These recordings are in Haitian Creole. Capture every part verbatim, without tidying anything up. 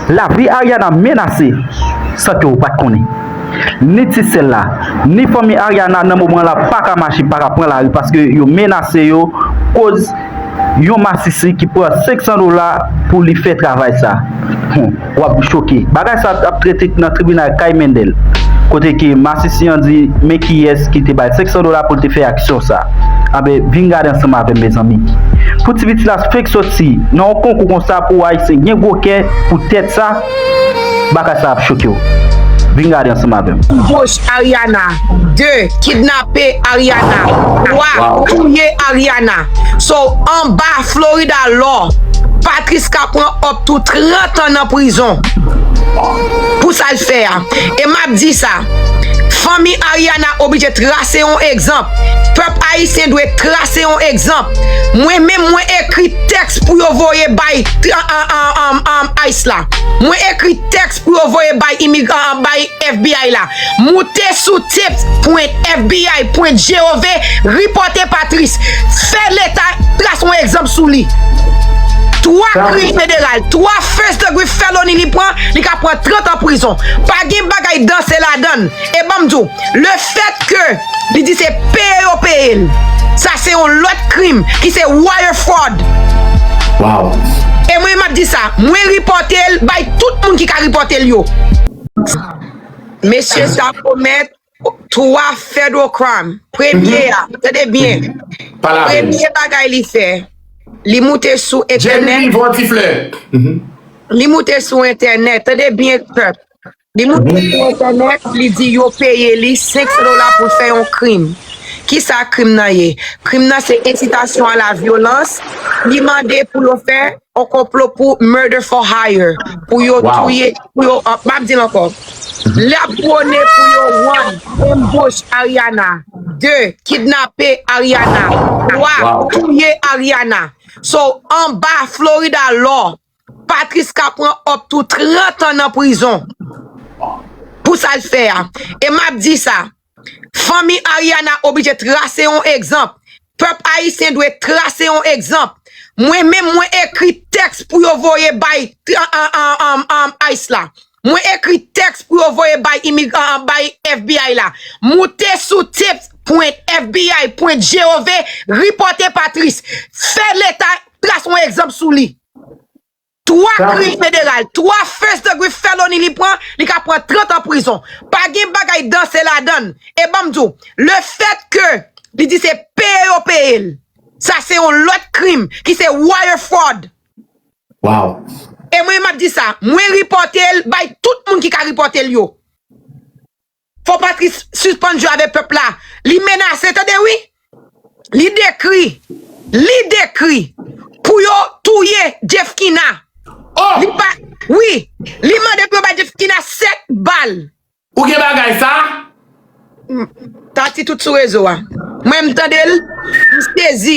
Lavi Ariana menase san ke w pa t konnen. Ni ti sè l la, ni fanmi Ariana nan moman la pa ka mache, pa ka pran lari paske yo menase yo koz yon masisi ki pran senk san dola pou li fè travay sa. Hum, w ap choke. Bagay sa ap trete nan tribinal kay Mendel. Kote ke masisi an di, men kiyès ki te bay senk san dola pou l te fè aksyon sa. Anben, vin gade ansanm avè m, mezanmi. Pou ti piti la fenk soti nan yon konkou konsa pou Ayisyen gen gwo kè pou tèt sa, bagay sa ap choke w. Vin gade ansanm avè m. Anbouch Ariana. De, kidnape Ariana. Twa, touye Ariana. So, anba Florida law, Patrice ka pran up to trant an nan prizon pou sa l fè a. E m ap di sa, fanmi Ariana oblije trase yon egzanp. Pèp ayisyen dwe trase yon egzanp. Mwen menm, mwen ekri tèks pou yo voye bay an, an, an, an, an, ICE la. Mwen ekri tèks pou yo voye bay imigran, bay FBI la. Moute sou tips pwen FBI pwen gov, ripòte Patrice. Fè leta trase yon egzanp sou li. Twa krim federal, twa first degree felony li pran, li ka pran trant an prizon. Pa gen bagay danse ladan l. E ban m di w, le fèt ke li di se peye yo peye l, sa se yon lòt krim ki se wire fraud. Wow. E mwen m ap di sa, mwen ripòte l bay tout moun ki ka ripòte l yo. Mesye sa komèt twa federal crime. Premye a, tande byen. Pale avè m. Premye bagay li fè, li moute sou entènèt. Jerry, van ti flè. Mhm. Li moute sou entènèt. Tande byen, pèp. Li moute sou entènèt, li di yo peye li senk san dola pou l fè yon krim. Kisa krim nan ye? Krim nan se incitation à la violence. Li mande pou yo fè yon konplo pou murder for hire. Pou yo touye, pou yo, ah, m ap di l ankò. L ap pwone pou yo, one, anbouch Ariana. De, kidnape Ariana. Twa, touye Ariana. So, anba Florida law, Patrice ka pran up to trant an nan prizon pou sa l fè a. E m ap di sa, fanmi Ariana oblije trase yon egzanp. Pèp ayisyen dwe trase yon egzanp. Mwen menm, mwen ekri tèks pou yo voye bay, an, an, an, an, an, ICE la. Mwen ekri tèks pou yo voye bay imigran, bay FBI la. Moute sou tips pwen FBI pwen gov, ripòte Patrice. Fè leta trase yon egzanp sou li. Twa krim federal, twa first degree felony li pran, li ka pran trant an prizon. Pa gen bagay danse ladan l. E ban m di w, le fèt ke li di se peye yo peye l, sa se yon lòt krim ki se wire fraud. Wow. E mwen m ap di sa, mwen ripòte l bay tout moun ki ka ripòte l yo. Fò Patrice sispann jwe avèk pèp la. Li menase, tande wi. Li dekri, li dekri pou yo touye Jeffkina. Oh! Li pa, wi, li mande pou yo bay Jeffkina sèt bal. Ou gen bagay sa? M, Tati tout sou rezo a. Mwen m tande l, m sezi.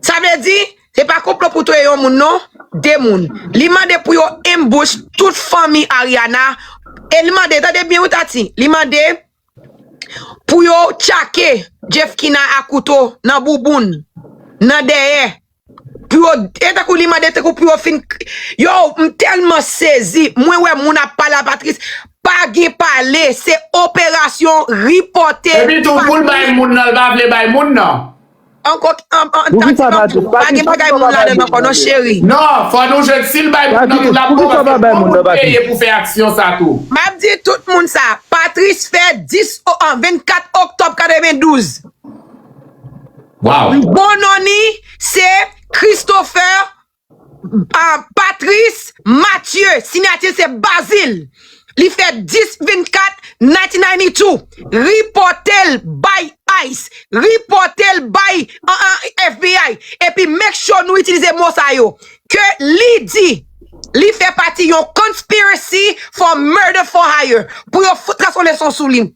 Sa vle di, se pa konplo pou touye yon moun non, de moun. Li mande pou yo anbouch tout fanmi Ariana. E li mande, tande byen wi Tati, li mande pou yo tchake Jeffkina a kouto nan bouboun, nan dèyè. Pou yo, e tankou li mande, tankou pou yo fin, yo, m tèlman sezi, mwen wè moun ap pale a Patrice, pa gen pale, se operasyon ripòte. Epi tou, pou l bay moun nan, l pa vle bay moun nan. Ankò, an, an, Tati, pa gen bagay moun ladan ankò non, cheri. Non, fò nou jwenn, si l bay moun nan tout la, pou nou peye pou fè aksyon sa tou. M ap di tout moun sa, Patrice fè dis o-, an, vennkat oktòb katrevendouz. Wow. Bon non li, se Christopher, ah, Patrice Mathieu, siyati se Bazil. Li fè dis vennkat nineteen ninety-two. Ripòte l bay ICE. Ripòte l bay, ah, ah, FBI. Epi make sure nou itilize mo sa yo. Ke li di, li fè pati yon conspiracy for murder for hire. Pou yo fout trase yon leson sou li.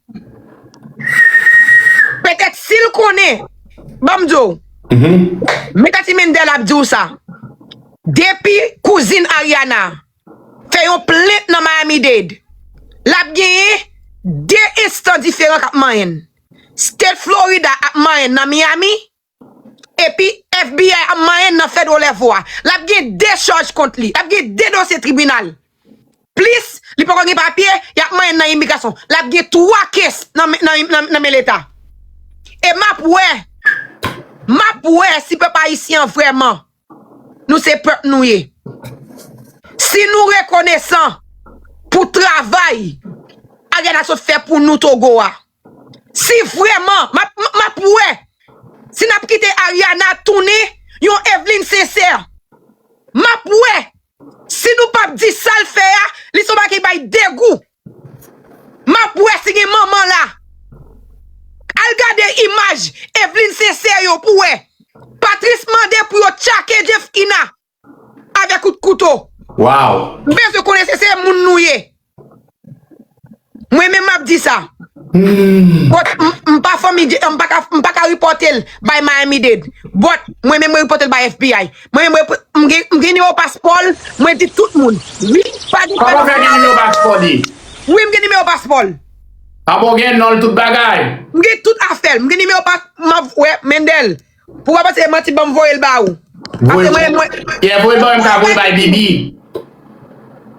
Petèt si l konnen, ban m di w, mhm, men Tati Mendel ap di w sa. Depi kouzin Ariana fè yon plent nan Miami-Dade, l ap genyen de enstan diferan k ap manyen l. State Florida ap manyen l nan Miami, Epi F B I ap manyen nan Federal Level a. L ap gen de chaj kont li. L ap gen de dosye tribinal. Plis, li poko gen papye, y ap manyen nan imigrasyon. L ap gen twa kes nan, nan, nan, nan men Leta. E m ap wè, m ap wè si pèp ayisyen an vrèman, nou se pèp nou ye. Si nou rekonesan pou travay Ariana sot fè pou nou Togo a, si vrèman, m ap, m ap wè, si n ap kite Ariana tounen yon Evelyn Sincère, m ap wè, si nou p ap di sa l fè a, li se yon bagay ki bay degou. M ap wè si gen manman la. Al gade imaj Evelyn Sincère yo pou wè. Patrice mande pou yo tchake Jeffkina avèk kout kouto. Wow. M bezwen konnen si se moun nou ye. Mwen menm m ap di sa. But m, m pa fanmi, m pa ka, m pa ka repote l bay Miami Dade. But mwen menm mwen repote l bay F B I. Mwen menm mwen, m gen, m gen nimewo paspò l, mwen di tout moun. Wi, pa gen Kòman w fè gen nimewo paspò li? Wi, m gen nimewo paspò l. Apa w gen non l, tout bagay? M gen tout afè l. M gen nimewo pas, m ap, wè, Mendel. Pou w pa panse se manti, ban m voye l ba ou. Voye l. Apre mwen, mwen. Yeah, voye l ban mwen, m ka voye l bay Bibi.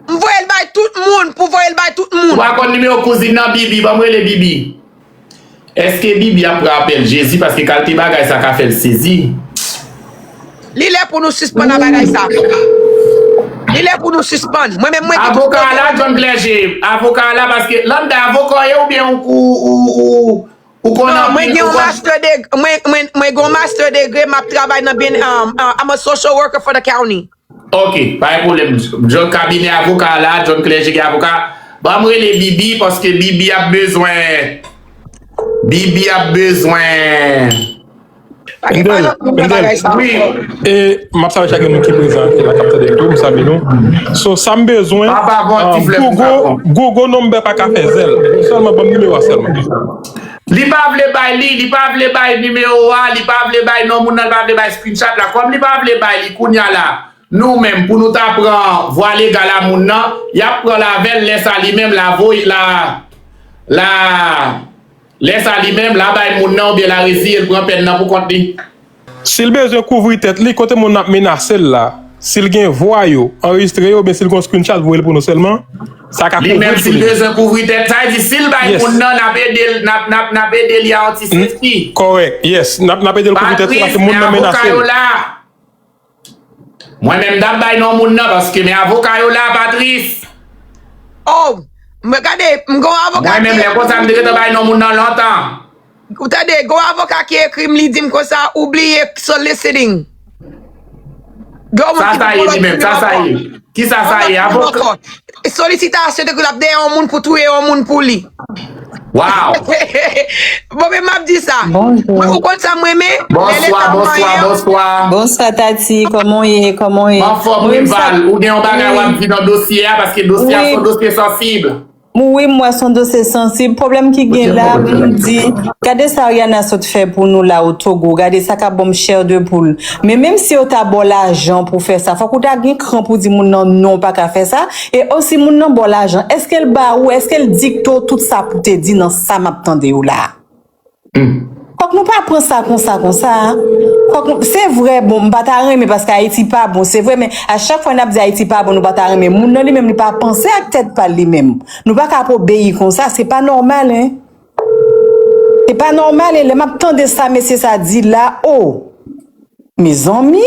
M voye l bay tout moun, pou voye l bay tout moun. Ou pa konn nimewo kouzin nan Bibi, ban m rele Bibi. Èske Bibi ap pran apèl Jezi? Paske kalite bagay sa ka fè l sezi. Li lè pou nou sispann a bagay sa. Li lè pou nou sispann. Mwen menm mwen gen tout. Avoka a la, John Clergé. Avoka a la, paske Landa avoka w ye oubyen ou, ou, ou, ou, ou konnen anpil? Non, mwen gen yon master degree, mwen, mwen, mwen gen yon master degree, m ap travay nan byen, um, uh, I'm a social worker for the county. Ok, pa gen pwoblèm. John, kabinè avoka a la, John Clergé gen avoka. Ban m rele Bibi, paske Bibi ap bezwen, Bibi ap bezwen. Mendel, Mendel, e m ap salye chak yon moun ki prezan ki la k ap tande m tou, m salye nou. So, sa m bezwen, Gogo, Gogo nonbè pa ka fè zèl. Sèlman ban m nimewo a sèlman. Li pa vle bay li, li pa vle bay nimewo a, li pa vle bay non moun nan, li pa vle bay screenshot la. Kòm li pa vle bay li kounya la, nou menm pou nou ta pran vwa legal a moun nan, y ap pran l avè l, lè sa li menm la voye la, la, lè sa li menm la bay moun nan oubyen la reziye l pran pèn nan pou kont li. Si l bezwen kouvri tèt li, kote moun nan ap menase l la, si l gen vwa yo, anrejistre yo, oubyen si l gen yon screenshot, voye l pou nou sèlman, sa ka kouvri l pou li. Li menm si l bezwen kouvri tèt, sa vle di si l bay moun nan, n ap ede l, n ap, n ap, n ap ede li a yon ti safety. Kòrèk, yes, n ap, n ap ede l kouvri tèt li paske moun nan menase l. Mwen menm m t ap bay non moun nan paske men avoka yo la, Patrice. Oh, mwen gade, m gon avoka ki. Mwen menm lè konsa m te gentan bay non moun nan lontan. Ou tande, gon avoka ki ekri m, li di m konsa, ou bliye soliciting. Sa sa ye li menm, sa sa ye. Kisa sa ye? Avoka. Solisitasyon tankou l ap dèyè yon moun pou touye yon moun pou li. Wow. Bon, men m ap di sa. Bonjou. Ou konn sa m renmen? Lè Leta manyen. Bonswa, bonswa, bonswa. Bonswa, Tati. Kòman w ye? Kòman w ye? M anfòm, Rival. Ou gen yon bagay w ap di nan dosye a, paske dosye a se yon dosye sansib. Wi, m wè se yon dosye sansib. Pwoblèm ki gen la, m di, gade sa Ariana sot fè pou nou la o Togo. Gade sa k ap ban m chè de poul. Men menm si yo ta ba w lajan pou w fè sa, fòk ou ta gen kran pou w di moun nan non, w pa ka fè sa. E osi, moun nan ba w lajan, èske l ba ou, èske l dikte w tout sa pou w te di nan sa m ap tande yo la a? Fòk nou pa pran sa konsa, konsa. Fòk nou, se vre, bon, m pa ta renmen paske Ayiti pa bon, se vre, men a chak fwa n ap di Ayiti pa bon, nou pa ta renmen. Moun nan li menm, li pa panse ak tèt pa l li menm. Nou pa ka ap obeyi konsa, se pa nòmal, en. Se pa nòmal, e lè m ap tande sa mesye sa di la, o! Mezanmi,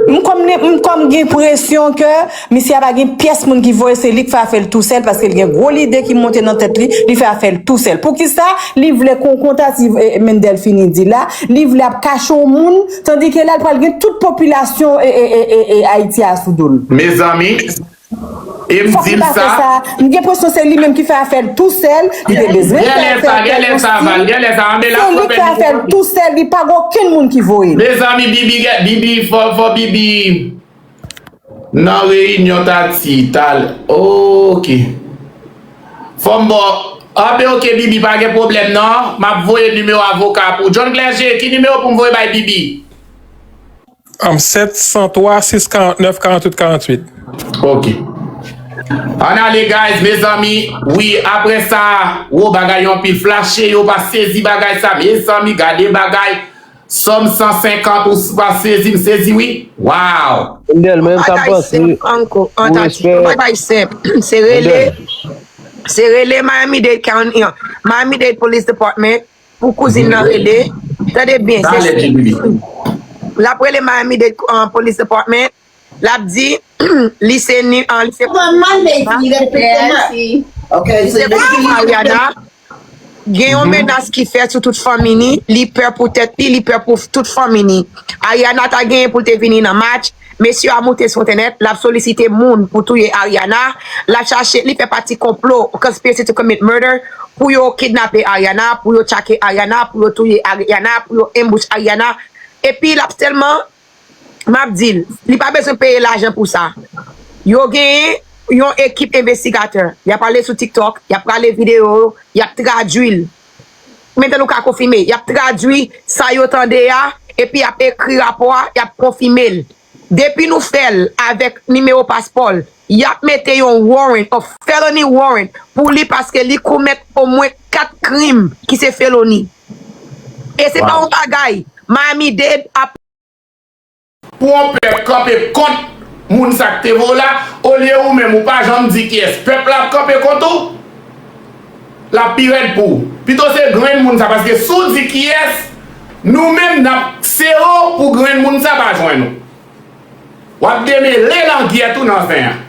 m kòm ne, m kòm gen enpresyon ke misye a pa gen pyès moun ki voye, se li k fè afè l tousèl, paske l gen gwo lide ki monte nan tèt li, li fè afè l tousèl. Poukisa li vle kon, konn sa ti, e, e, Mendel fini di la, li vle ap kache yon moun, tandike la l pral gen tout popilasyon, e, e, e, e, e, Ayiti a sou do l. Mezanmi, E m di l sa. Fòk li pa fè sa. M gen enpresyon se li menm ki fè afè l tousèl. Li te bezwen fè afè l tousèl. Genlè sa, genlè sa, Val, genlè sa. Anben l ap fè l tousèl, li pa gen okenn moun ki voye l. Mezanmi, Bibi, Bibi, fò, fò Bibi nan reyinyon Tati, tal. Oke. Fò m ba w. Anben, oke, Bibi, pa gen pwoblèm, non. M ap voye nimewo avoka pou John Clergé. Ki nimewo pou m voye bay Bibi? Sèt san twa, sis karant nèf, karant uit, karant uit. Ok. Ann ale, guys, mezanmi. Wi, apre sa, wo, bagay yo anpil. Flache yo, pa sezi bagay sa. Mezanmi, gade bagay. Sòm san senkant ou pa sezi, m sezi wi. Wow! Wendell, mwen menm sa m Bagay panse, senp anko, an pou Tati. Yon respè, bagay senp. Se rele, Wendell, se rele Miami-Dade County, an, Miami-Dade Police Department pou kouzin nan rele. Tande byen, se Dale, Jimmy. L ap rele Miami-Dade uh, Police Department. L ap di li se ni an li se Mwen mande si li respekte mwen. Ok, li se pou Ariana. Gen yon menas ki fèt sou tout fanmi ni, li pè pou tèt li, li pè pou tout fanmi ni. Ariana ta genyen pou l te vini nan match. Mesye a moute sou entènèt, l ap solisite moun pou touye Ariana. L ap chache, li fè pati konplo, conspiracy to commit murder, pou yo kidnape Ariana, pou yo tchake Ariana, pou yo touye Ariana, pou yo ambush Ariana. Epi l ap tèlman, m ap di l, li pa bezwen peye lajan pou sa. Yo genyen yon ekip envestigatè. Y ap ale sou TikTok, y ap rale videyo yo, y ap tradui l. Men tan nou ka konfime, y ap tradui sa yo tande a, epi y ap ekri rapò a, y ap konfime l. Depi nou fè l avèk nimewo paspò l, y ap mete yon warrant, a felony warrant, pou li paske li komèt omwen kat krim ki se feloni. E se pa yon bagay Miami-Dade ap Pou yon pèp kanpe kont moun sa k te voye w la, olye ou menm ou pa janm di kiyès pèp la ap kanpe kont ou, l ap pi rèd pou ou. Pito se grenn moun sa, paske si w di kiyès, nou menm n ap sere w pou grenn moun sa pa jwenn ou. W ap demele langyèt ou nan zen an.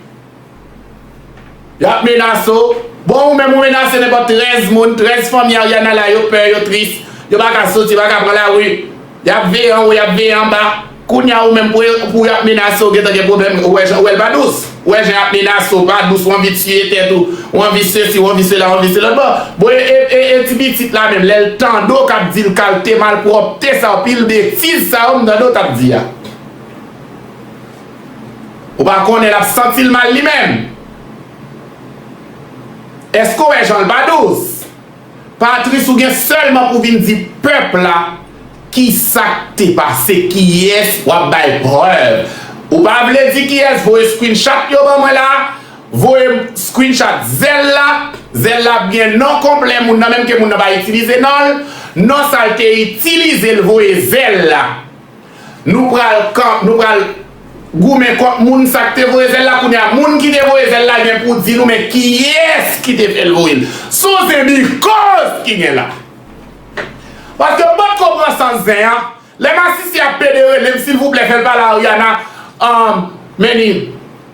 Y ap menase w. Bon, ou menm ou menase nenpòt trèz moun, trèz fanmi Ariana la, yo pè, yo tris. Yo pa ka soti, yo pa ka pran lari. Y ap veye anwo, y ap veye anba. Kounye a ou menm pou, pou y ap menase w, gentan gen pwoblèm. Ou wè jan, ou wè l pa dous. Ou wè jan y ap menase w, pa dous, ou anvi tiye tèt ou, ou anvi sesi, ou anvi sela, ou anvi se lòt bò. Bon, e, e, e, e ti pitit la menm, lè l tande w k ap di l kalte malpwòpte sa yo, pil betiz sa yo m tande w t ap di a. Ou pa konnen l ap santi l mal li menm. Èske w wè jan l pa dous? Patris, ou gen sèlman pou vin di pèp la kisa k te pase, kiyès w ap bay prèv. Ou pa vle di kiyès, voye screenshot yo ban mwen la, voye screenshot Zèl la, Zèl la ap gen non konplè moun nan, menm ke moun nan pa itilize non l, non sa l te itilize l voye Zèl la. Nou pral kan, nou pral goumen kont moun sa k te voye Zèl la. Kounye a, moun ki te voye Zèl la gen pou di nou men kiyès ki te fè l voye l. Se yon zenbikoz ki gen la. Paske m potko pran sans zen an. Lè Masisi ap pede rele m, silvouplè, fè l pale Ariana. Um, Meni,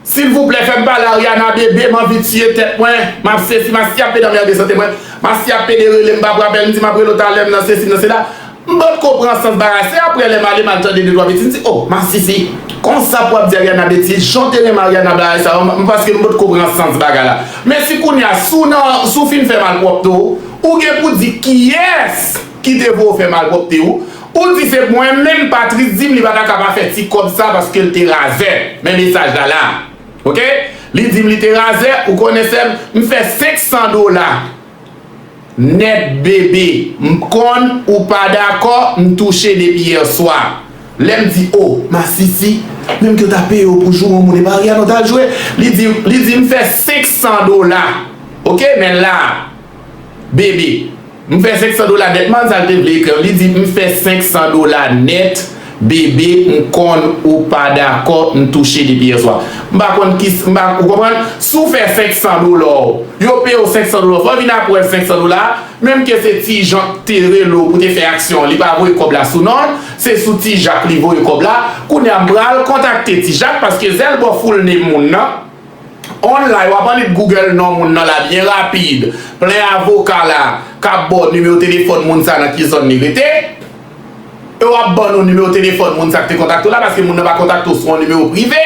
silvouplè, fè m pale Ariana bebe, m anvi tiye tèt mwen. M ap sesi, Masisi ap pede anmède sante mwen. Masisi ap pede rele m, m p ap rapèl, m di m ap rele w talè, m nan sesi, m nan sela. M potko pran sans bagay. Se apre lè m ale m al tande de twa betiz, m di, oh, Masisi, konsa pou w ap di Ariana betiz, jan w te renmen Ariana bagay sa yo, m, paske m potko pran sans bagay la. Men si kounye a, si w nan, si w fin fè malpwòpte w, ou gen pou di kiyès ki te voye w fè malpwòpte ou. Ou di se mwen menm, Patris di m li pa ta ka pa fè ti kòb sa paske l te razè. Men mesaj la la. Oke? Li di m li te razè, ou konnen sè m, m fè senk san dola. Nèt bebe, m konn ou pa dakò, m touche depi yè swa. Lè m di, o, masisi, menm ke w ta peye w pou joure yon moun, e pa Ariana w t al joure. Li di, li di m fè senk san dola. Oke, men la, bebe, m fè senk san dola nèt, man sa l te vle ekri. Li di, m fè senk san dola nèt, bebe, m konn ou pa dakò, m touche depi yè swa. M pa konn ki, m pa, ou konprann? Si w fè senk san dola w, yo peye w senk san dola, fò w vin apre senk san dola, menm ke se Ti Jan k te rele w pou te fè aksyon an, li pa voye kòb la sou non l, se sou Ti Jak li voye kòb la. Kounye a, m pral kontakte Ti Jak, paske Zèl bò foul ne moun nan. Online, w ap annik Google non moun nan la byen rapid. Plen avoka la k ap ba w nimewo telefòn moun sa nan ki zòn li rete. E w ap ban nou nimewo telefòn moun sa k te kontakte w la, paske moun nan pa kontakte w sou yon nimewo prive.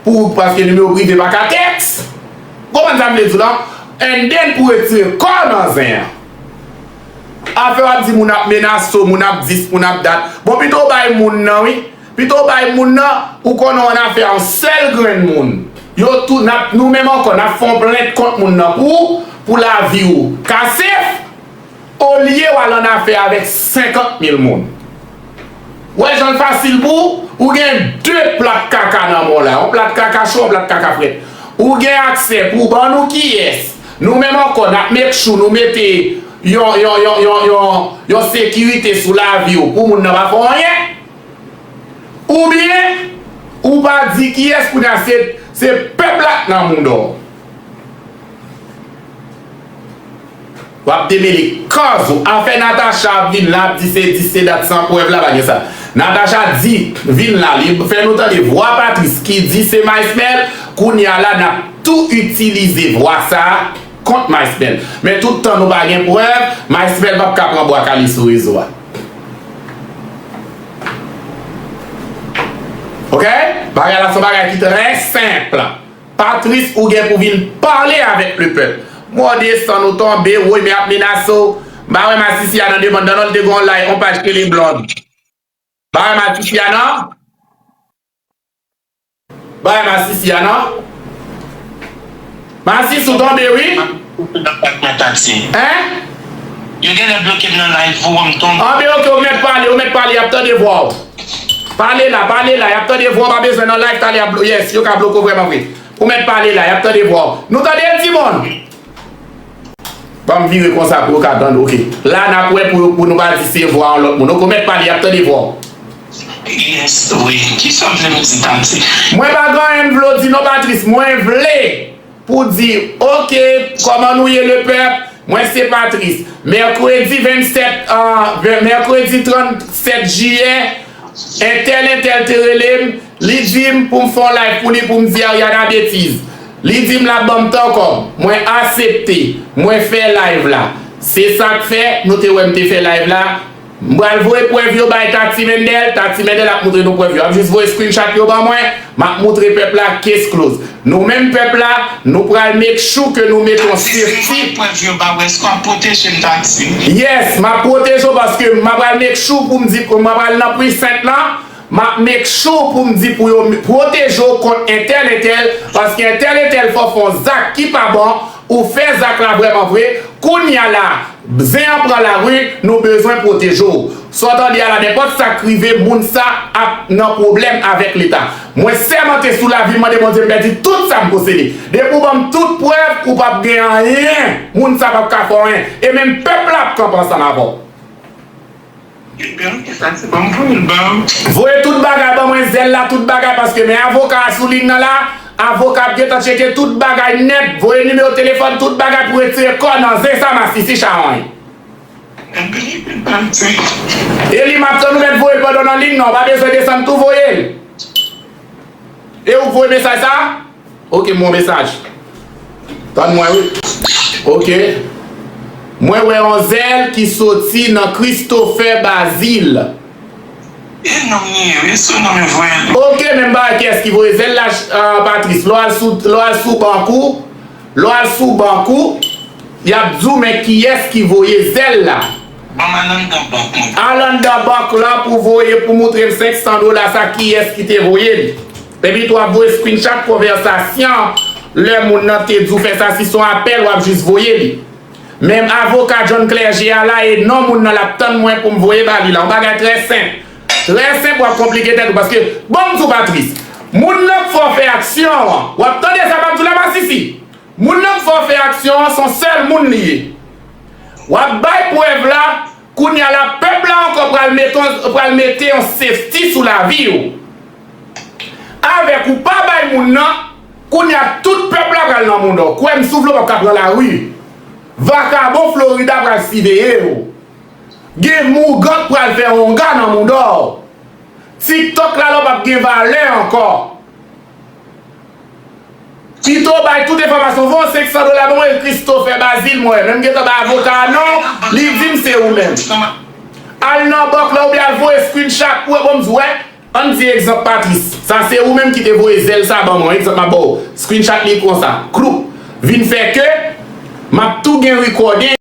Pou, paske nimewo prive pa ka tèks. Konprann sa m vle di w la? And then pou retire kò w nan zen an. Afè w ap di moun ap menase w, moun ap dis, moun ap dat. Bon, pito w bay moun nan, wi. Pito w bay moun nan, ou konnen w annafè a yon sèl grenn moun. Yo tou, n ap, nou menm ankò, n ap fè yon plent kont moun nan pou, pou lavi w kase, olye w al annafè avèk senkant mil moun. Wè jan l fasil pou ou, ou gen de plat kaka nan men w la. Yon plat kaka cho, yon plat kaka frèt. Ou gen aksè pou w ban nou kiyès. Nou menm ankò, n ap make sure nou mete yon, yon, yon, yon, yon, yon sekirite sou lavi w pou moun nan pa fè w anyen. Oubyen, ou pa di kiyès, kounye a se, se pèp la k nan mouda w. W ap demele kòz ou. Afè Natacha ap vin la, ap di se dis se dat san prèv la, pa gen sa. Natacha di, vin la, li fè nou tande vwa Patrice ki di se Maysmèl, kounye a la, n ap tou itilize vwa sa a kont Maysmèl. Men tout tan nou pa gen prèv, Maysmèl p ap ka pran bwa kale sou rezo a. Oke? Bagay la se yon bagay ki trè senp. Patrice, ou gen pou vin pale avèk lepèp. Mwen desann ou tonbe, woy, men ap menase w. M pa wè Masisi a nan demann, nan l te gen yon live, yon paj ki rele Blonde. M pa wè Masisi a non. M pa wè Masisi a non. Masisi ou tonbe, wi. Hein? Yo genlè bloke m nan live ou, m tonbe. Anben, oke, ou mèt pale, ou mèt pale, y ap tande vwa w. Pale la, pale la, y ap tande vwa w, pa bezwen nan live, talè y ap blo-, yes, yo ka bloke w vrèman vre. Ou mèt pale la, y ap tande vwa w. Nou tande l, timoun? Ban m vire konsa pou yo ka tande, oke. La, n ap wè pou, pou nou pa di se vwa yon lòt moun. Oke, ou mèt pale, y ap tande vwa w. Yes, wi. Kisa w vle m di, Tati? Mwen pa gen anyen m vle w di non, Patrice. Mwen vle pou di, oke, kòman nou ye, lepèp? Mwen se Patrice. Mèkredi vennsèt, ah, ven-, mèkredi trannsèt jiyè, entèl, entèl te rele m, li di m pou m fè yon live pou li, pou m di Ariana betiz. Li di m l ap ban m tan kòb. Mwen aksepte. Mwen fè live la. Se sa k fè nou te wè m te fè live la. M pral voye prèv yo bay Tati Mendel, Tati Mendel ap moutre nou prèv yo. Ap jis voye screenshot yo ban mwen, m ap moutre pèp la case close. Nou menm pèp la, nou pral make sure ke nou mete yon safety. Prèv yo ba w, èske w ap pwoteje m, Tati? Yes, m ap pwoteje w paske m pral make sure pou m di, m pral nan precinct lan, m ap make sure pou m di pou yo pwoteje w kont entèl, entèl, paske entèl, entèl fè w fè yon zak ki pa bon, ou fè zak la vrèman vre, kounye a la, zen an pran lari, nou bezwen pwoteje w. Sa w tande a la, nenpòt sa k rive, moun sa ap nan pwoblèm avèk Leta. Mwen sèmante sou lavi m, mande Bondye m pèdi tout sa m posede. Depi w ban m tout prèv, ou p ap gen anyen. Moun sa p ap ka fè w anyen. E menm pèp la ap kanpe ansanm avè w. Ebyen, oke, sa se bon, voye l ban m. Voye tout bagay ban mwen, zèl la, tout bagay, paske men avoka a sou liy nan la, avoka ap gentan tcheke tout bagay nèt, voye nimewo telefòn, tout bagay pou retire kò nan zen sa, masisi chawony. Ebyen, oke, Tati. E li m ap tann ou mèt voye l pandan w nan liy nan, ou pa bezwen desann tou voye l. E ou k voye mesaj sa? Oke, m wè yon mesaj. Tann mwen, wi. Oke. Mwen wè yon zèl ki soti nan Christopher Bazile. E non m li ye, wi, sou non m yo voye l. Oke, men m pa wè kiyès ki voye zèl la, ah, Patrice. Lè w al sou, lè w al sou bank ou, lè w al sou bank ou, y ap di w men kiyès ki voye zèl la. Ban m al anndan bank mwen. Al anndan bank lan pou voye, pou moutre m senk san dola sa, kiyès ki te voye li. Epi tou w ap voye screenshot konvèsasyon lè moun nan te di w fè sa, si se yon apèl, w ap jis voye li. Men avoka John Clergé a la e non moun nan l ap tann mwen pou m voye ba li la. Yon bagay trè senp. Trè senp, w ap konplike tèt ou. Paske, bon, m di w, Patrice, moun nan k fè w fè aksyon an, w ap tande sa m ap di w la, masisi. Moun nan k fè w fè aksyon an, se yon sèl moun li ye. W ap bay prèv la, kounye a la, pèp la ankò pral mete, pral mete yon safety sou lavi w. Avèk ou pa bay moun nan, kounye a tout pèp la pral nan mouda w. Kwè m, si w vle w p ap ka pran lari. Vakabon Florida pral siveye w. Gen mougan k pral fè wonga nan mouda w. TikTok la la w p ap gen valè ankò. Pito w bay tout enfòmasyon, voye senk san dola ban mwen, Christopher Bazile, mwen menm gentan bay avoka a non, li di m se ou menm. Al nan bank la oubyen al voye screenshot pou w ban m di w, wè. Ann di egzanp Patrice, sa se ou menm ki te voye zèl sa ban mwen, egzanp m ap ba w, screenshot li konsa, kloup, vin fè ke m ap tou gen recording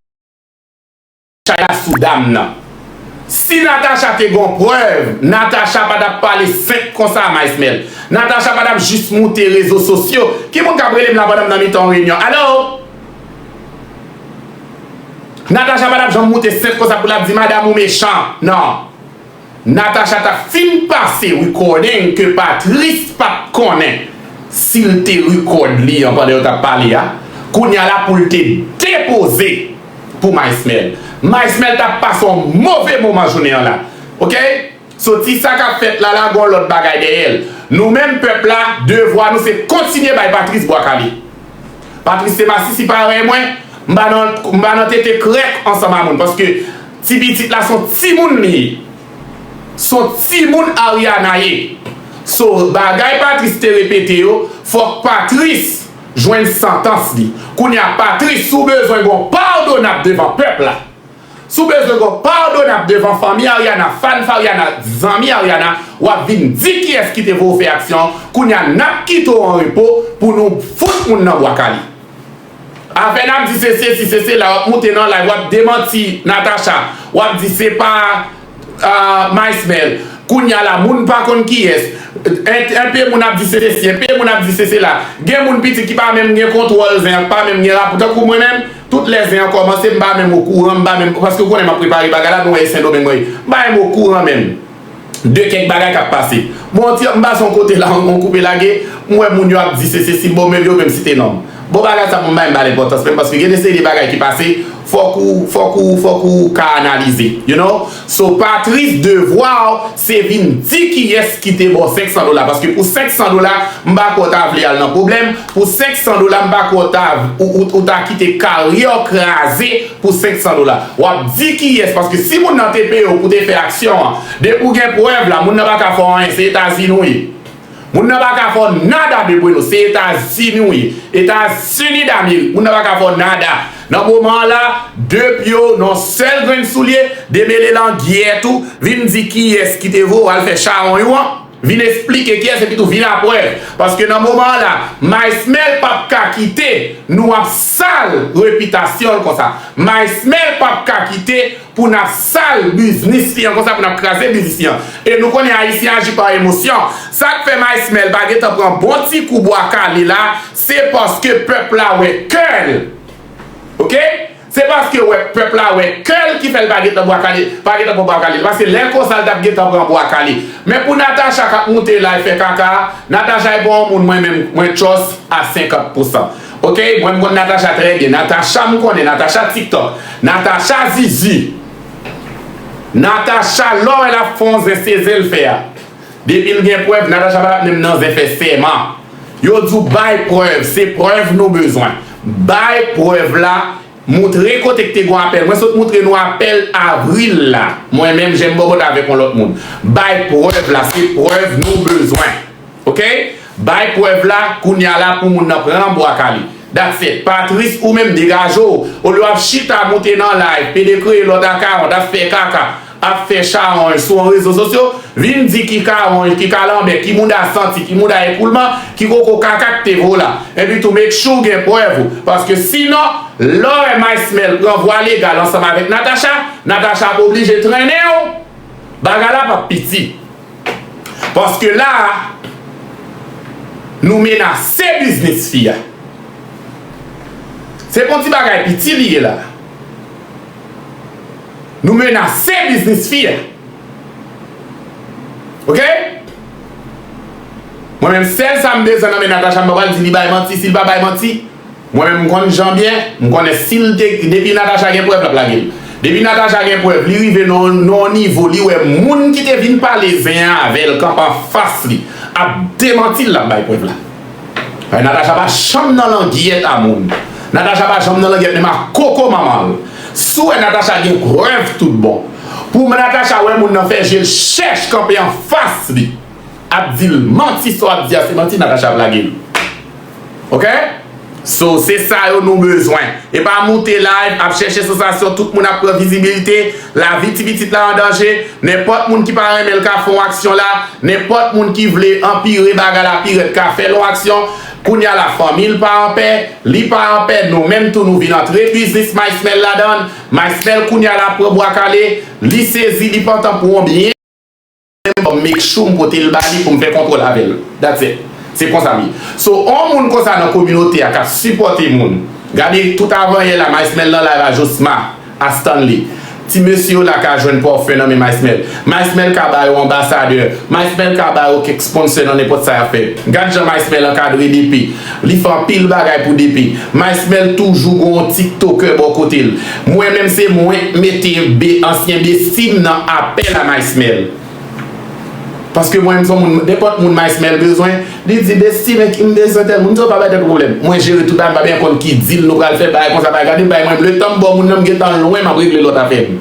chay la sou dam nan. Si Natacha te gon prèv, Natacha pa t ap pale senp konsa a Maysmèl. Natacha pa t ap jis moute rezo sosyo. Ki moun k ap rele m la pandan m nan mitan yon reyinyon? Alo? Natacha pa t ap janm moute senp konsa pou l ap di madanm ou mechan. Non. Natacha t ap fin pase recording ke Patrice pa t konnen si l te record li an pandan yo t ap pale a. Kounye a la pou l te depoze. pou Maysmèl. Maysmèl t ap pase yon move moman jounen an la. Oke? Soti sa k ap fèt la, la gen yon lòt bagay dèyè l. Nou menm pèp la, devwa nou se kontinye bay Patrice bwa kale. Patrice se masisi parèy mwen, m pa nan, m pa nan tete krèk ansanm a moun, paske ti pitit la se yon timoun li ye. Se yon timoun Ariana ye. So, bagay Patrice te repete yo, fòk Patrice jwenn santans li. Kounye a, Patrice, si w bezwen gen yon padonab devan pèp la, si w bezwen gen yon padonab devan fanmi Ariana, fan Fariana, zanmi Ariana, w ap vin di kiyès ki te voye w fè aksyon an. Kounye a, n ap kite w an repo pou nou fout moun nan bwa kale. Afè n ap di se sesi, se sela, w ap moute nan live, w ap demanti Natacha, w ap di se pa, ah, Maysmèl. Kounye a la, moun pa konn kiyès. En, enpe moun ap di se sesi, enpe moun ap di se sela. Gen moun pitit ki pa menm gen kontwòl zen an, ki pa menm gen rapò. Tankou mwen menm, tout lè zen an kòmanse, m pa menm okouran, m pa menm, paske w konnen m ap prepare bagay la, nou wè e Sendomeng mwen ye. M pa menm okouran menm de kèk bagay k ap pase. Bon, ti, m pase yon kote la, yon koupe lage, m wè moun yo ap di se sesi, bon, men yo menm site non m. Bon, bagay sa pou m pa menm ba l enpòtans menm, paske gen de seri de bagay ki pase, fòk ou, fòk ou, fòk ou ka analize, you know? So, Patrice, devwa w, se vin di kiyès ki te ba w senk san dola, paske pou senk san dola, m pa kwè w ta vle al nan pwoblèm, pou senk san dola, m pa kwè w ta, ou, ou, ou ta kite karyè w kraze pou senk san dola. W ap di kiyès, paske si moun nan te peye w pou te fè aksyon an, depi w gen prèv la, moun nan pa ka fè w anyen, se Etazini w ye. Moun nan pa ka fè w nada de bueno, se Etazini w ye. Etazini Damerik, moun nan pa ka fè w nada. Nan moman an la, de pye w nan sèl grenn soulye, demele langyèt ou, vin di kiyès ki te voye w al fè chawony ou an. Vin esplike kiyès epi tou vin a prèv. Paske nan moman an la, Maysmèl p ap ka kite nou ap sal repitasyon l konsa. Maysmèl p ap ka kite pou n ap sal biznis li an konsa, pou n ap kraze biznis li an. E nou konnen Ayisyen aji pa emosyon. Sa k fè Maysmèl pa gentan pran bon ti kou bwa kale la, se paske pèp la wè kè l. Oke? Se paske wè pèp la wè kè l ki fè l pa gentan bwa kale, pa gentan pran bwa kale. Paske lè konsa l t ap gentan pran bwa kale. Men pou Natacha k ap moute la e fè kaka, Natacha e pa yon moun mwen menm mwen trust a senkant pousan. Oke, mwen m konn Natacha trè byen. Natacha m konnen, Natacha TikTok, Natacha Zizi. Natacha lè w wè l ap fè yon zen se zen l fè a. Depi l gen prèv, Natacha pa t ap menm nan zen fè sèman. Yo di w bay prèv, se prèv nou bezwen. Bay prèv la, moutre kote k te gon apèl. Mwen sot moutre nou apèl avril la. Mwen menm, Jembo Bòbòt avèk yon lòt moun. Bay prèv la, se prèv nou bezwen. Oke? Bay prèv la, kounye a la pou moun nan pran bwa kale. That's it. Patrice, ou menm degaje w. Olye w ap chita moute nan live, pede kreye lòt akawont, ap fè kaka, ap fè chawony sou rezo sosyo, vin di ki kawony, ki kalanbè, ki mouda santi, ki mouda ekoulman, ki koko kaka k te voye w la. Epi tou make sure w gen prèv ou. Paske sinon, lè w wè Maysmèl pran vwa legal ansanm avèk Natacha, Natacha ap oblije trennen w. Bagay la p ap piti. Paske la a, nou menase biznis fi a. Se pa yon ti bagay piti li ye la. Nou menase biznis fi a. Oke? Mwen menm, sèl sa m bezwen nan men Natacha, m pa pral di li bay manti. Si l pa bay manti, mwen menm, m konn Jan byen, m konnen si l te, depi Natacha gen prèv, l ap lage l. Depi Natacha gen prèv, li rive nan, nan yon nivo, li wè moun ki te vin pale zen an avè l kanpe anfas li ap demanti l, l ap bay prèv la. Paske Natacha pa janm nan langyèt a moun. Natacha pa janm nan langyèt menm a koko manman l. Si w wè Natacha gen prèv tout bon. Pou Natacha wè moun nan fè je l chèch kanpe anfas li, ap di l manti, sa w ap di a se manti, Natacha ap lage l. Oke? So, se sa yo nou bezwen. E pa moute live, ap chèche sansasyon, tout moun ap pran vizibilite, lavi ti pitit la an danje, nenpòt moun ki pa renmen l ka fè yon aksyon la, nenpòt moun ki vle anpire bagay la pi rèd ka fè l yon aksyon. Kounye a la, fanmi l pa anpè, li pa anpè, nou menm tou nou vin antre biznis Maysmèl ladan l. Maysmèl kounye a la pran bwa kale, li sezi, li pantan pou yon byen. Mwen menm, ban m make sure m pote l ba li pou m fè kontwòl avè l. That's it. Se konsa m ye. So, yon moun konsa nan kominote a k ap sipòte moun. Gade tout avanyè la, Maysmèl nan live a Josma, a Stanley. Ti mesye yo la ka jwenn pòfè nan men Maysmèl. Maysmèl ka ba yo anbasadè. Maysmèl ka ba yo kèk sponsè nan nenpòt sa y ap fè. Gad jan Maysmèl ankadre D P. Li fè anpil bagay pou D P. Maysmèl toujou gon yon tiktokè bò kote l. Mwen menm se mwen k mete be, ansyen besti m nan apèl a Maysmèl. Paske mwen menm se yon moun, nenpòt moun Maysmèl bezwen, li di, "Besti, men ki m bezwen tèl moun." M di, "Yo, pa bay tèt ou pwoblèm. Mwen jere tout bagay, m pa bezwen konn ki deal nou pral fè, bagay konsa, bagay." Gade, bay mwen m letan m ba w moun nan, m gentan lwen, m ap regle lòt afè m.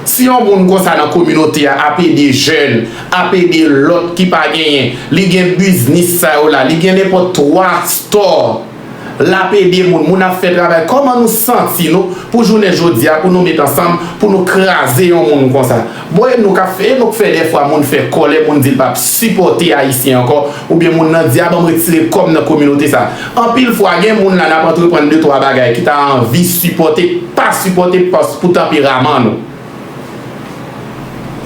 Si yon moun konsa nan kominote a ap ede jèn, ap ede lòt ki pa genyen, li gen biznis sa yo la, li gen nenpòt twa store, l ap ede moun, moun ap fè travay. Kòman nou santi nou pou jounen jodi a, pou nou met ansanm, pou nou kraze yon moun konsa? Bon, e nou k ap fè, e nou k fè dèfwa moun fè kòlè, moun di l p ap sipòte Ayisyen ankò, oubyen moun nan di, "A, ban m retire kò m nan kominote sa." Anpil fwa, gen moun la n ap antreprann de twa bagay ki ta anvi sipòte, pa sipòte pas-, pou tanperaman nou.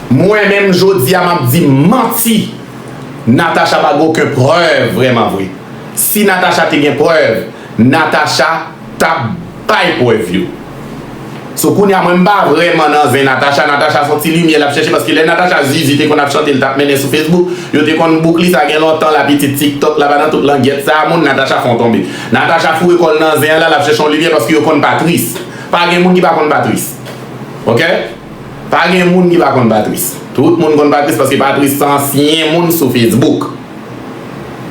Mwen menm, jodi a, m ap di manti. Natacha pa gen okenn prèv vrèman vre. Si Natacha te gen prèv, Natacha t ap bay prèv yo. So, kounye a, mwen, m pa vrèman nan zen Natacha. Natacha se yon ti limyè l ap chèche, paske lè Natacha Zuzu te konn ap chante, l t ap mennen sou Facebook, yo te konn bouk li, sa gen lontan, l ap pitit TikTok, l ap nan tout langyèt sa a, moun, Natacha fè yon tonbe. Natacha foure kò l nan zen an la, l ap chèche yon limyè, paske yo konn Patrice. Pa gen moun ki pa konn Patrice. Oke? Pa gen moun ki pa konn Patrice. Tout moun konn Patrice paske Patrice se ansyen moun sou Facebook.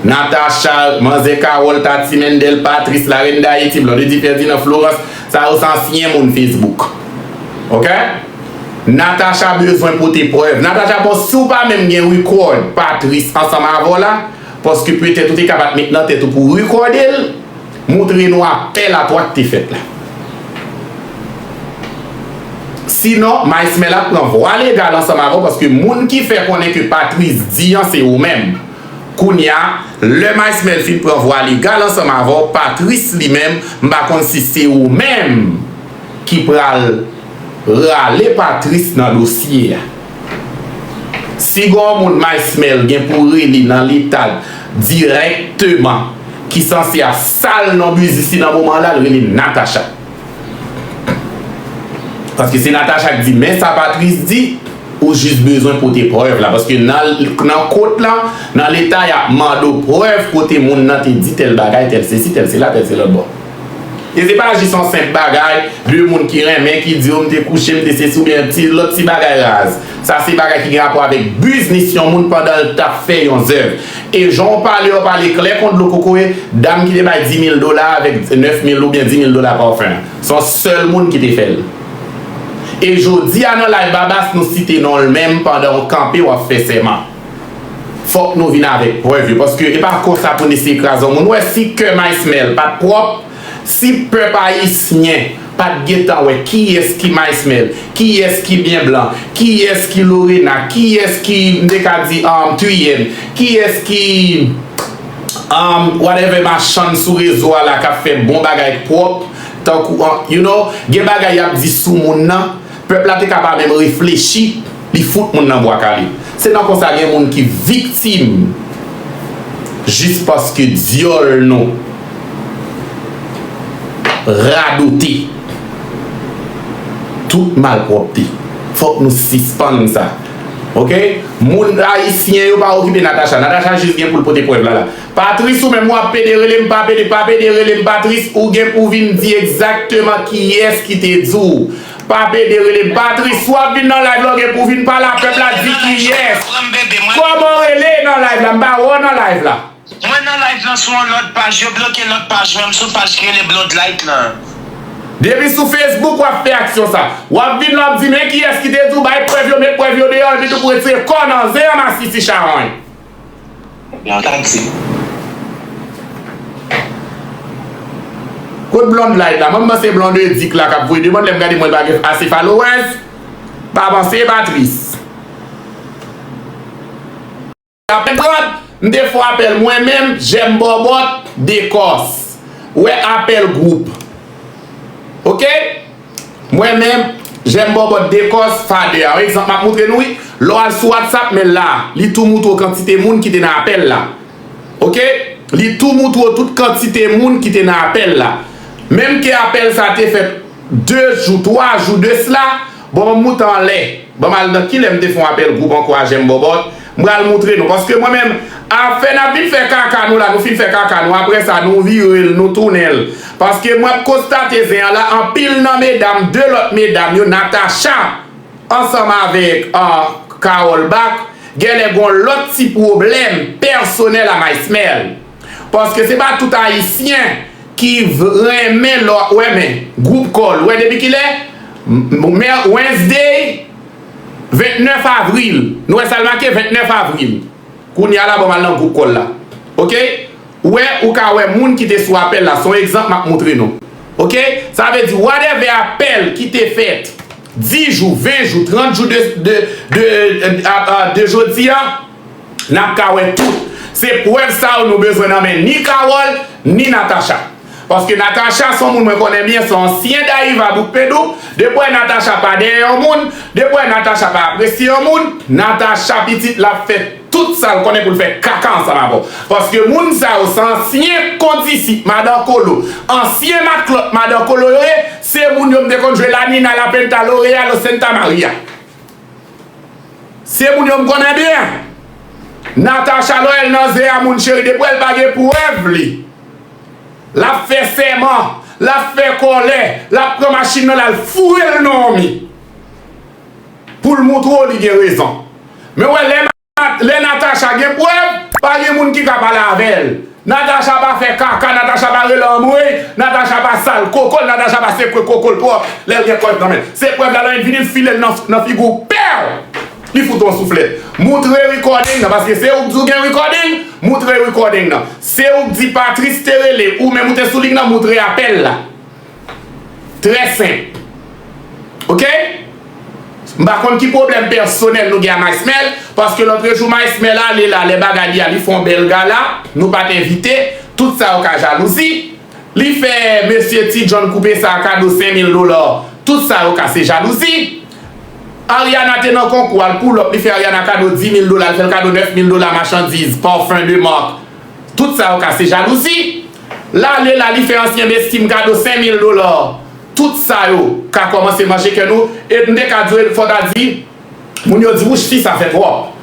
Natacha, Manzè Carole, Tati Mendel, Patrice, Larèn Dayiti, Blondedy Ferdinand, Florence, sa yo se ansyen moun Facebook. Oke? Natacha bezwen pote prèv. Natacha, bon, si w pa menm gen record Patrice ansanm avè w la, paske petèt ou te ka pa t met nan tèt ou pou w rekòde l, moutre nou apèl a twa k te fèt la. Sinon, Maysmèl ap pran vwa legal ansanm avè w, paske moun ki fè konnen ke Patrice di an se ou menm. Kounye a, lè Maysmèl fin pran vwa legal ansanm avè w, Patrice li menm, m pa konn si se ou menm ki pral rale Patrice nan dosye a. Si gen yon moun Maysmèl gen pou rele nan leta dirèkteman, ki sanse ap sal non biznis li nan moman la, l rele Natacha. Paske se Natacha k di, "Men sa Patrice di," ou jis bezwen pote prèv la. Paske nan, nan kot la, nan leta, y ap mande w prèv kote moun nan te di tèl bagay, tèl sesi, tèl sela, tèl se lòt bò. E se pa jis yon senp bagay de moun ki renmen, ki di, "O, m te kouche, m te sesi," oubyen ti, lòt ti bagay raz. Sa se bagay ki gen rapò avèk biznis yon moun pandan l t ap fè yon zèv. E jan w pale, w pale klè kon dlo kokoye, dam ki te bay dis mil dola avèk nèf mil oubyen dis mil dola pafè. Se yon sèl moun ki te fè l. E jodi a nan live Babas, nou site non l menm pandan w kanpe w ap fè sèman. Fòk nou vin avèk prèv yo, paske e pa konsa pou n eseye kraze yon moun. Ou wè, si kè Maysmèl pa t pwòp, si pèp ayisyen pa t gentan wè kiyès ki Maysmèl, kiyès ki Byen Blan, kiyès ki Lorena, kiyès ki, m te ka di, um, Twiyèn, kiyès ki, um, whatever machann sou rezo a la k ap fè bon bagay pwòp, tankou, um, you know, gen bagay y ap di sou moun nan, pèp la te ka pa menm reflechi, li fout moun nan bwa kale. Se nan konsa gen moun ki viktim jis paske dyòl nou radote tout malpwòpte. Fòk nou sispann sa. Oke? Moun ayisyen yo pa okipe Natacha. Natacha jis gen pou l pote prèv la la. Patrice, ou menm w ap pede rele m, pa pede, pa pede rele m, Patrice, ou gen pou vin di egzakteman kiyès ki te di w. Pa pede rele m. Patrice, w ap vin nan live la, w gen pou vin pale a pèp la, di kiyès. Kòman w rele nan live la? M pa wè w nan live la. Mwen nan live lan sou yon lòt paj, yo bloke lòt paj mwen, m sou paj ki rele Bloodlight lan. Depi sou Facebook w ap fè aksyon sa. W ap vin la, w ap di, "Men kiyès ki te di w, bay prèv yo, met prèv yo deyò," epi tou pou retire kò nan zen an, masisi chawony. Nan taksi. Kot Blonde Light la? Mwen, m panse Blonde Dick la k ap voye demann, lè m gade mwen pa gen ase followers. Pa panse Patrice. Apre trant, m te fè apèl mwen menm, Jèm Bòbòt, Dekòs. Wè apèl gwoup. Oke? Mwen menm, Jèm Bòbòt, Dekòs, Fadè a. Yon egzanp m ap moutre nou, wi. Lè w al sou WhatsApp, men la, li tou moutre w kantite moun ki te nan apèl la. Oke? Li tou moutre w tout kantite moun ki te nan apèl la. Menm ke apèl sa te fèt de jou, twa jou de sila, Bon, ban m moute anlè. Ban m al nan kilè m te fè yon apèl gwoup ankouraje m bòbòt. M pral moutre nou. Paske mwen menm, afè n ap vin fè kaka nou la, nou fin fè kaka nou. Apre sa, nou vire l, nou tounen l. Paske mwen ap konstate zen an la, anpil nan medam, de lòt medam yo, Natacha, ansanm avèk, ah, Carole Back, genlè gon lòt ti pwoblèm pèsonèl a Maysmèl. Paske se pa tout Ayisyen ki v- renmen lè w ap wè men gwoup kòl. Ou wè depi kilè? M- mè- Wednesday, vennèf avril. Nou wè sa l make, vennèf avril. Kounye a la, ban m al nan gwoup kòl la. Oke? Ou wè, ou ka wè moun ki te sou apèl la. Se yon egzanp m ap moutre nou. Oke? Sa vle di, whatever apèl ki te fèt dis jou, ven jou, trant jou de, de, de, a- a- de jodi a, n ap ka wè tout. Se prèv sa yo nou bezwen nan men ni Carole, ni Natacha. Paske Natacha se yon moun mwen konnen byen, se yon ansyen Dayiva Doukpendouk. Depi w wè Natacha pa dèyè yon moun, depi w wè Natacha pa apresye yon moun, Natacha pitit l ap fè tout sa l konnen pou l fè kaka ansanm avè w. Paske moun sa yo se ansyen kondisip madan Kolo, ansyen matlòt madan Kolo yo ye, se moun yo m te konn jwe La Nina, La Penta, L'Oréal, Santa Maria. Se moun yo m konnen byen. Natacha lè w wè l nan zen a, moun cheri, depi w wè l pa gen prèv li. L ap fè sèman, l ap fè kòlè, l ap pran machin nan, l al foure l nan yon mi. Pou l moutre w li gen rezon. Men w wè lè, lè Natacha gen prèv, pa gen moun ki ka pale avè l. Natacha pa fè kaka, Natacha pa rele anmwey, Natacha pa sal koko l, Natacha pa sekwe koko l twòp lè l gen prèv nan men l. Se prèv la, lè l vini, l file l nan, nan figi w, pèw! Li fout w yon souflèt. Moutre recording nan, paske se ou k di w gen recording, moutre recording nan. Se ou k di Patrice te rele, ou menm ou te sou liy nan, moutre apèl la. Trè senp. Oke? M pa konn ki pwoblèm pèsonèl nou gen a Maysmèl, paske lòtrejou Maysmèl ale la, lè bagay li a, li fè yon bèl gala, nou pa t envite, tout sa yo ka jalouzi. Li fè mesye Ti John koupe sa a kado senk mil dola, tout sa yo ka se jalouzi. Ariana te nan konkou, al pull up, li fè Ariana kado dis mil dola, li fè l kado nèf mil dola machandiz, parfum de marque. Tout sa yo ka se jalouzi. L ale la, li fè ansyen besti m kado senk mil dola. Tout sa yo ka kòmanse manje kè nou. E m te ka di w, fò ta di, moun yo di, wouch, fi sa fè twòp.